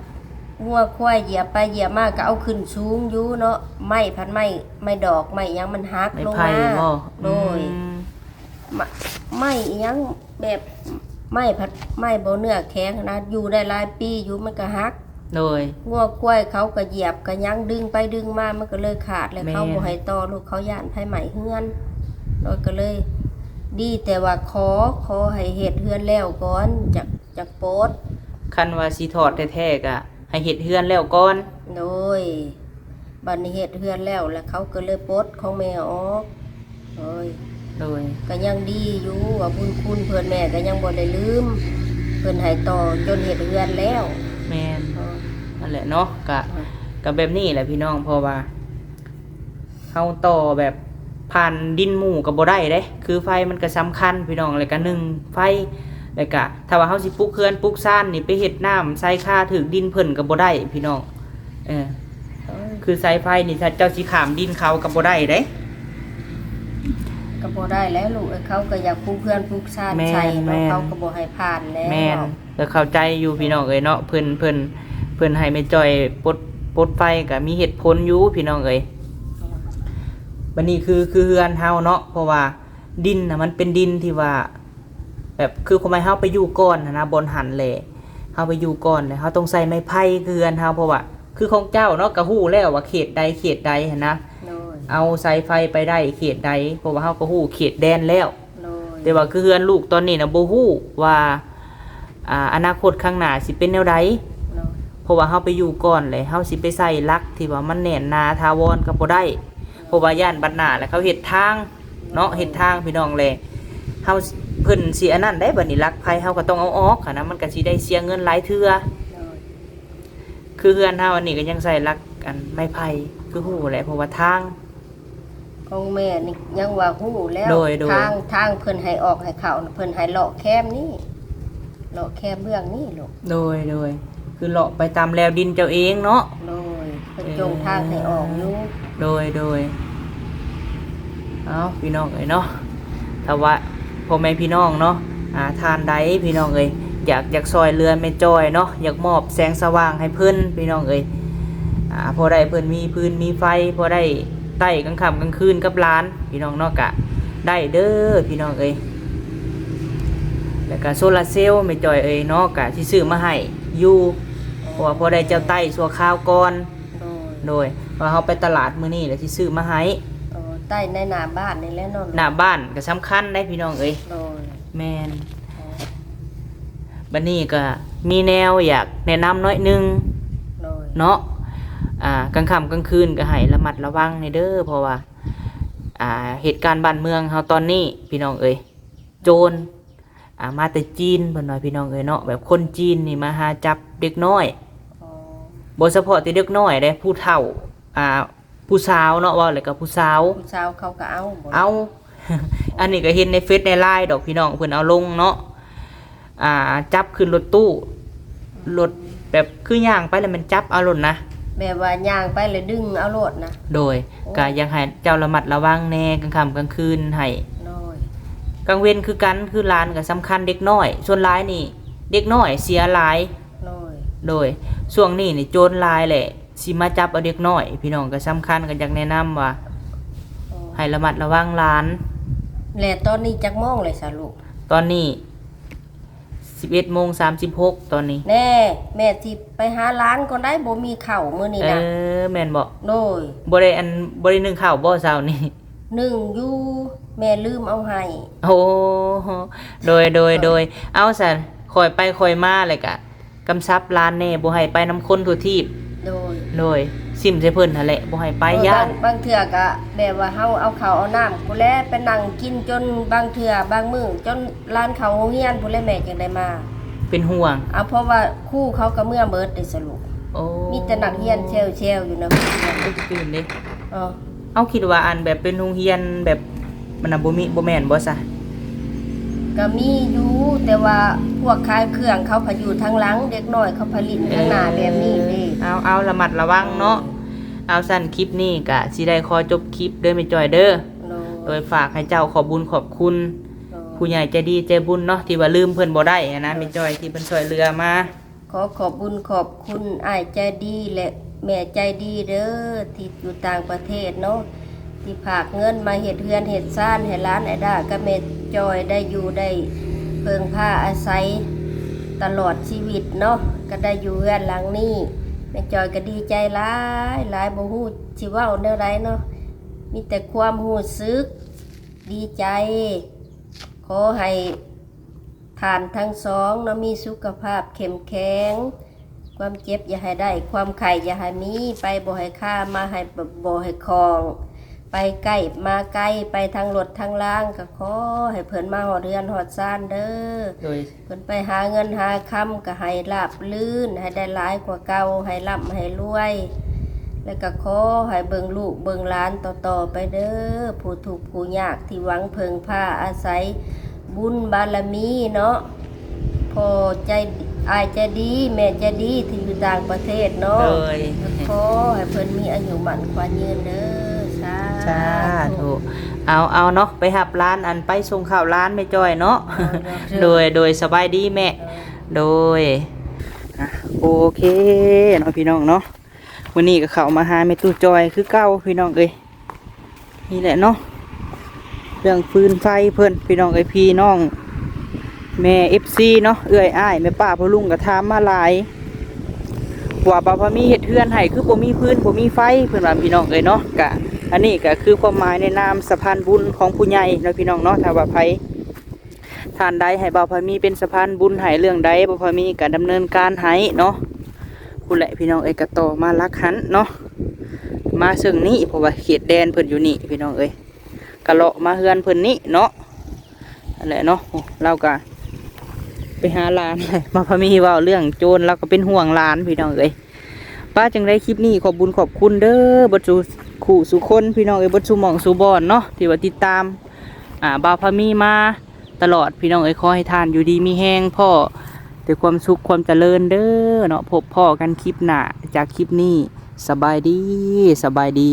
ງົວຄວາຍຢຽບໄປຢຽບມາ ກໍເອົາຂຶ້ນສູງຢູ່ເນາະ ໄມ້ ພັດໄມ້ ໄມ້ດອກ ໄມ້ຫຍັງມັນຫັກລົງມາ. ໄມ້ໄຜ່ບໍ່? ໂດຍ. ອືມ ໄມ້ ໄມ້ອີ່ຫຍັງ ແບບໄມ້ ພັດໄມ້ບໍ່ເນື້ອແຂງນະ ຢູ່ໄດ້ຫຼາຍປີຢູ່ ມັນກໍຫັກ. ໂດຍ. ງົວຄວາຍເຂົາກໍຢຽບກໍຫຍັງ ດຶງໄປດຶງມາ ມັນກໍເລີຍຂາດ ແລ້ວ ແມ່ນ ເຂົາບໍ່ໃຫ້ຕໍ່ລູກ ເຂົາຢ້ານໄຟໄໝ້ເຮືອນ. ໂດຍ. ກໍເລີຍ ດີແຕ່ວ່າຂໍ ຂໍໃຫ້ເຮັດເຮືອນແລ້ວກ່ອນ ຈັກ ຈັກປົດ. ຄັນວ່າຊິຖອດແທ້ໆ ກໍໃຫ້ເຮັດເຮືອນແລ້ວກ່ອນ. ໂດຍ. ບັດນີ້ເຮັດເຮືອນແລ້ວ ແລ້ວເຂົາກໍເລີຍປົດຂອງແມ່ອອກ. ໂດຍ. ໂດຍ. ກໍຍັງດີຢູ່ວ່າບຸນຄຸນເພິ່ນແມ່ກໍຍັງບໍ່ໄດ້ລືມ ເພິ່ນໃຫ້ຕໍ່ຈົນເຮັດເຮືອນແລ້ວ. ແມ່ນ. ເອີ ນັ້ນແຫຼະເນາະ ກະ ເອີ ກະແບບນີ້ແຫຼະພີ່ນ້ອງ ເພາະວ່າເຮົາຕໍ່ແບບຜ່ານດິນໝູ່ກໍບໍ່ໄດ້ເດ້ ຄືໄຟມັນກໍສຳຄັນພີ່ນ້ອງ ແລ້ວກະໜຶ່ງໄຟ ແລ້ວກະຖ້າວ່າເຮົາຊິປຸກເຮືອນປຸກຊານນີ້ ໄປເຮັດນ້ຳໃສ່ຄາຖືກດິນເພິ່ນກໍບໍ່ໄດ້ພີ່ນ້ອງ. ເອີ ຄືສາຍໄຟນີ້ ຖ້າເຈົ້າຊິຂ້າມດິນເຂົາກໍບໍ່ໄດ້ເດ້. ກໍບໍ່ໄດ້ແຫຼະລູກເອີຍ ເຂົາກໍຢາກປຸກເຮືອນປຸກຊານໃສ່ເນາະ ແມ່ນໆ ເຂົາກໍບໍ່ໃຫ້ຜ່ານແຫຼະ. ແມ່ນເນາະ ກໍເຂົ້າໃຈຢູ່ພີ່ນ້ອງເອີຍເນາະ ເພິ່ນ ເພິ່ນ ເພິ່ນໃຫ້ແມ່ຈ້ອຍປົດ ປົດໄຟກໍມີເຫດຜົນຢູ່ພີ່ນ້ອງເອີຍ. ບັດນີ້ຄື ຄືເຮືອນເຮົາເນາະ ເພາະວ່າດິນນະ ມັນເປັນດິນທີ່ວ່າ ແບບຄືຄວາມໝາຍເຮົາໄປຢູ່ກ່ອນຫັ້ນນະ ບ່ອນຫັ້ນແຫຼະ ເຮົາໄປຢູ່ກ່ອນແຫຼະ ເຮົາຕ້ອງໃຊ້ໄມ້ໄຜ່ຄືເຮືອນເຮົາ ເພາະວ່າຄືຂອງເຈົ້າເນາະ ກໍຮູ້ແລ້ວວ່າເຂດໃດເຂດໃດຫັ້ນນະ. ໂດຍ. ເອົາສາຍໄຟໄປໄດ້ເຂດໃດ ເພາະວ່າເຮົາກໍຮູ້ເຂດແດນແລ້ວ. ໂດຍ. ແຕ່ວ່າຄືເຮືອນລູກຕອນນີ້ນະ ບໍ່ຮູ້ວ່າ ອ່າ ອະນາຄົດຂ້າງໜ້າຊິເປັນແນວໃດ. ໂດຍ. ເພາະວ່າເຮົາໄປຢູ່ກ່ອນແຫຼະ ເຮົາຊິໄປໃສ່ຫຼັກທີ່ວ່າມັນແໜ້ນໜາຖາວອນກໍບໍ່ໄດ້ ເພາະວ່າຢ້ານບັດໜ້າແຫຼະເຂົາເຮັດທາງ ເນາະ ເຮັດທາງພີ່ນ້ອງແຫຼະ ເຮົາ ເພິ່ນຊິອັນນັ້ນໄດ໋ ບັດນີ້ຫຼັກໄຟເຮົາກໍຕ້ອງເອົາອອກຫັ້ນນະ ມັນກໍຊິໄດ້ເສຍເງິນຫຼາຍເທື່ອ. ໂດຍ. ຄືເຮືອນເຮົາອັນນີ້ກໍຍັງໃຊ້ຫຼັກອັນໄມ້ໄຜ່ ຄືຮູ້ແຫຼະ ເພາະວ່າທາງ ຂອງແມ່ນີ້ຍັງວ່າຮູ້ແລ້ວ. ໂດຍ ໂດຍ. ທາງ ທາງເພິ່ນໃຫ້ອອກໃຫ້ເຂົ້າ ເພິ່ນໃຫ້ເລາະແຄມນີ້ ເລາະແຄມເບື້ອງນີ້ລູກ. ໂດຍ ໂດຍ. ຄືເລາະໄປຕາມແລວດິນເຈົ້າເອງເນາະ. ໂດຍ. ເພິ່ນ ເອີ ຈົ່ງທາງໃຫ້ອອກຢູ່. ໂດຍ ໂດຍ. ເອົາ ພີ່ນ້ອງເອີຍເນາະ ຖ້າວ່າພໍ່ແມ່ພີ່ນ້ອງເນາະ ອ່າ ທ່ານໃດພີ່ນ້ອງເອີຍ ຢາກ ຢາກຊ່ອຍເຫຼືອແມ່ຈ້ອຍເນາະ ຢາກມອບແສງສະຫວ່າງໃຫ້ເພິ່ນພີ່ນ້ອງເອີຍ ອ່າ ພໍໄດ້ເພິ່ນມີຟືນມີໄຟ ພໍໄດ້ໃຊ້ກາງຄ່ຳກາງຄືນກັບຫຼານ ພີ່ນ້ອງເນາະ ກະໄດ້ເດີພີ່ນ້ອງເອີຍ. ແລ້ວກະໂຊລາເຊວແມ່ຈ້ອຍເອີຍເນາະ ກະຊິຊື້ມາໃຫ້ຢູ່ ເພາະວ່າພໍໄດ້ເຈົ້າໃຊ້ຊົ່ວຄາວກ່ອນ. ໂດຍ. ໂດຍ ວ່າເຮົາໄປຕະຫຼາດມື້ນີ້ແລ້ວຊິຊື້ມາໃຫ້. ໂອ້ ໃຕ້ໃນໜ້າບ້ານນີ້ແຫຼະເນາະ. ໜ້າບ້ານກໍສຳຄັນໄດ໋ພີ່ນ້ອງເອີຍ. ໂດຍ ແມ່ນ. ອໍ ບັດນີ້ກໍມີແນວຢາກແນະນຳໜ້ອຍໜຶ່ງ. ໂດຍ ເນາະ ອ່າ ກາງຄ່ຳກາງຄືນກໍໃຫ້ລະມັດລະວັງແດ່ເດີ ເພາະວ່າ ອ່າ ເຫດການບ້ານເມືອງເຮົາຕອນນີ້ ພີ່ນ້ອງເອີຍ ໂຈນ ອ່າ ມາແຕ່ຈີນ ເພິ່ນວ່າ ພີ່ນ້ອງເອີຍເນາະ, ແບບຄົນຈີນນີ້ມາຫາຈັບເດັກນ້ອຍ. ອໍ ບໍ່ສະເພາະແຕ່ເດັກນ້ອຍເດ້ ຜູ້ເຖົ້າ ອ່າ ຜູ້ສາວເນາະ, ເວົ້າແລ້ວກໍຜູ້ສາວ. ຜູ້ສາວເຂົາກໍເອົາບໍ່? ເອົາ. ອັນນີ້ກໍເຫັນໃນເຟສໃນລາຍດອກ ພີ່ນ້ອງ ເພິ່ນເອົາລົງເນາະ. ອ່າ ຈັບຂຶ້ນລົດຕູ້ ລົດແບບຄືຍ່າງໄປແລ້ວແມ່ນຈັບເອົາໂລດນະ. ແບບວ່າຍ່າງໄປແລ້ວດຶງເອົາໂລດນະ. ໂດຍ. ໂອ້ ກໍຢາກໃຫ້ເຈົ້າລະມັດລະວັງແດ່ ກາງຄ່ຳກາງຄືນໃຫ້. ໂດຍ. ກາງເວັນຄືກັນ ຄືຫຼານກໍສຳຄັນເດັກນ້ອຍ ສ່ວນຫຼາຍນີ້ເດັກນ້ອຍເສຍຫຼາຍ. ໂດຍ. ໂດຍ. ຊ່ວງນີ້ນີ້ໂຈນຫຼາຍແຫຼະ ຊິມາຈັບເອົາເດັກນ້ອຍ ພີ່ນ້ອງກໍສຳຄັນ ກໍຢາກແນະນຳວ່າ ໂອ້ ໃຫ້ລະມັດລະວັງຫຼານ. ແລະຕອນນີ້ຈັກໂມງແລ້ວສະລູກ? ຕອນນີ້ສິບເອັດໂມງສາມສິບຫົກຕອນນີ້. ແນ່ ແມ່ຊິໄປຫາຫຼານກ່ອນໄດ໋ ບໍ່ມີເຂົ້າມື້ນີ້ນະ. ເອີ ແມ່ນບໍ່? ໂດຍ. ບໍ່ໄດ້ ອັນ ບໍ່ໄດ້ໜຶ້ງເຂົ້າບໍ່ເຊົ້ານີ້? ໜຶ້ງຢູ່ ແມ່ລືມເອົາໃຫ້. ໂອ້ ໂດຍ ໂດຍ ໂດຍ. ເອົາຊັ້ນ ຄ່ອຍໄປຄ່ອຍມາ ແລ້ວກະ ກຳຊັບຫຼານແດ່ ບໍ່ໃຫ້ໄປນຳຄົນທົ່ວທີບ. ໂດຍ. ໂດຍ. ຖິ້ມໃສ່ເພິ່ນຫັ້ນແຫຼະ ບໍ່ໃຫ້ໄປ ເອີ ຢ້ານ. ບາງ ບາງເທື່ອກະແບບວ່າເຮົາເອົາເຂົ້າເອົານ້ຳພຸ້ນແຫຼະ ໄປນັ່ງກິນຈົນບາງເທື່ອບາງມື້ຈົນຫຼານເຂົ້າໂຮງຮຽນພຸ້ນແຫຼະ ແມ່ຈຶ່ງໄດ້ມາ. ເປັນຫ່ວງ. ເອົາ ເພາະວ່າຄູເຂົາກໍເມືອເບິດເດ້ສະລູກ. ໂອ້ ມີແຕ່ນັກຮຽນແຊວໆຢູ່ນະ. ໂອ້ຍ ຕື່ນເດ້. ເອີ ເຮົາຄິດວ່າ ອັນ ແບບເປັນໂຮງຮຽນແບບ ມັນນະບໍ່ມີ ບໍ່ແມ່ນບໍ່ຊະ? ກໍມີຢູ່ ແຕ່ວ່າພວກຂາຍເຄື່ອງເຂົາພະຢູ່ທາງຫຼັງ ເດັກນ້ອຍເຂົາພະຫຼິ້ນທາງໜ້າແບບນີ້ເດ້. ເອີ ເອົາ ເອົາ ລະມັດລະວັງເນາະ. ເອີ ເອົາ ຊັ້ນຄລິບນີ້ກະຊິໄດ້ຂໍຈົບຄລິບເດີແມ່ຈ້ອຍເດີ. ໂດຍ. ໂດຍ ຝາກໃຫ້ເຈົ້າຂອບບຸນຂອບຄຸນ ໂດຍ ຜູ້ໃຫຍ່ໃຈດີໃຈບຸນເນາະ ທີ່ວ່າລືມເພິ່ນບໍ່ໄດ້ຫັ້ນນະ ໂດຍ ແມ່ຈ້ອຍ ທີ່ເພິ່ນຊ່ວຍເຫຼືອມາ. ຂໍຂອບບຸນຂອບຄຸນອ້າຍໃຈດີ ແລະ ແມ່ໃຈດີເດີ ທີ່ຢູ່ຕ່າງປະເທດເນາະ ທີ່ຝາກເງິນມາເຮັດເຮືອນເຮັດຊານໃຫ້ຫຼານອ້າຍດາກັບແມ່ຈ້ອຍໄດ້ຢູ່ໄດ້ເພິ່ງພາອາໄສຕະຫຼອດຊີວິດເນາະ ກໍໄດ້ຢູ່ເຮືອນຫຼັງນີ້. ແມ່ຈ້ອຍກໍດີໃຈຫຼາຍຫຼາຍ ບໍ່ຮູ້ຊິເວົ້າແນວໃດເນາະ ມີແຕ່ຄວາມຮູ້ສຶກດີໃຈ. ຂໍໃຫ້ ທ່ານທັງສອງເນາະ ມີສຸຂະພາບເຂັ້ມແຂງ, ຄວາມເຈັບຢ່າໃຫ້ໄດ້, ຄວາມໄຂ້ຢ່າໃຫ້ມີ, ໄປບໍ່ໃຫ້ຄາ, ມາໃຫ້ ບໍ່ໃຫ້ຂ້ອງ, ໄປໃກ້ມາໄກ, ໄປທາງລົດທາງລາງ ກໍຂໍໃຫ້ເພິ່ນມາຮອດເຮືອນຮອດຊານເດີ. ໂດຍ. ເພິ່ນໄປຫາເງິນຫາຄຳ ກໍໃຫ້ລາບລື່ນ, ໃຫ້ໄດ້ຫຼາຍກວ່າເກົ່າ, ໃຫ້ລ່ຳໃຫ້ລວຍ. ແລ້ວກໍຂໍໃຫ້ເບິ່ງລູກເບິ່ງຫຼານຕໍ່ໆໄປເດີ ຜູ້ທຸກຜູ້ຍາກທີ່ຫວັງເພິ່ງພາອາໄສບຸນບາລະມີເນາະ ພໍ່ໃຈ ອ້າຍໃຈດີ ແມ່ໃຈດີທີ່ຢູ່ຕ່າງປະເທດເນາະ. ໂດຍ. ຂໍໃຫ້ເພິ່ນມີອາຍຸໝັ້ນຂວັນຍືນເດີ. ສາ ສາທຸ. ທຸ. ເອົາ ເອົາເນາະ ໄປຮັບຫຼານ ອັນ ໄປສົ່ງເຂົ້າຫຼານແມ່ຈ້ອຍເນາະ. ໂດຍ ໂດຍ. ໂດຍ ໂດຍ ສະບາຍດີແມ່. ໂດຍ. ໂດຍ. ອ່ະ ໂອເຄເນາະ ພີ່ນ້ອງເນາະ. ມື້ນີ້ກໍເຂົ້າມາຫາແມ່ຕູ້ຈ້ອຍຄືເກົ່າ ພີ່ນ້ອງເອີຍ. ນີ້ແຫຼະເນາະ ເລື່ອງຟືນໄຟເພິ່ນ ພີ່ນ້ອງເອີຍ. ພີ່ນ້ອງແມ່ ເອັຟຊີ ເນາະ ເອື້ອຍອ້າຍ ແມ່ປ້າພໍ່ລຸງກໍຖາມມາຫຼາຍ ວ່າບ່າວພາມີເຮັດເຮືອນໃຫ້ຄືບໍ່ມີຟືນບໍ່ມີໄຟ ເພິ່ນວ່າ ພີ່ນ້ອງເອີຍເນາະ. ກະ ອັນນີ້ກໍຄືຄວາມໝາຍໃນນາມສະພານບຸນຂອງຜູ້ໃຫຍ່ເນາະ ພີ່ນ້ອງເນາະ. ຖ້າວ່າໃຜ ທ່ານໃດໃຫ້ບ່າວພາມີເປັນສະພານບຸນໃຫ້ເລື່ອງໃດ ບ່າວພາມີກະດຳເນີນການໃຫ້ເນາະ. ພຸ້ນແຫຼະ ພີ່ນ້ອງເອີຍ ກະຕໍ່ມາຫຼັກຫັ້ນເນາະ ມາເຊິ່ງນີ້ ເພາະວ່າເຂດແດນເພິ່ນຢູ່ນີ້ ພີ່ນ້ອງເອີຍ. ກະເລາະມາເຮືອນເພິ່ນນີ້ເນາະ. ນັ້ນແຫຼະເນາະ ລາວກະໄປຫາຫຼານ ບ່າວພາມີເວົ້າເລື່ອງໂຈນ ລາວກໍເປັນຫ່ວງຫຼານ ພີ່ນ້ອງເອີຍ. ປະ ຈັ່ງໃດຄລິບນີ້ຂອບບຸນຂອບຄຸນເດີ ເບິດສູ່ຄູ່ສູ່ຄົນ ພີ່ນ້ອງເອີຍ ເບິດສູ່ໝ່ອງສູ່ບ່ອນເນາະ ທີ່ວ່າຕິດຕາມ ອ່າ ບ່າວພາມີມາ ຕະຫຼອດ ພີ່ນ້ອງເອີຍ. ຂໍໃຫ້ທ່ານຢູ່ດີມີແຮງ ພໍ້ແຕ່ຄວາມສຸກຄວາມຈະເລີນເດີເນາະ. ພົບພໍ້ກັນຄລິບໜ້າ. ຈາກຄລິບນີ້ ສະບາຍດີ ສະບາຍດີ.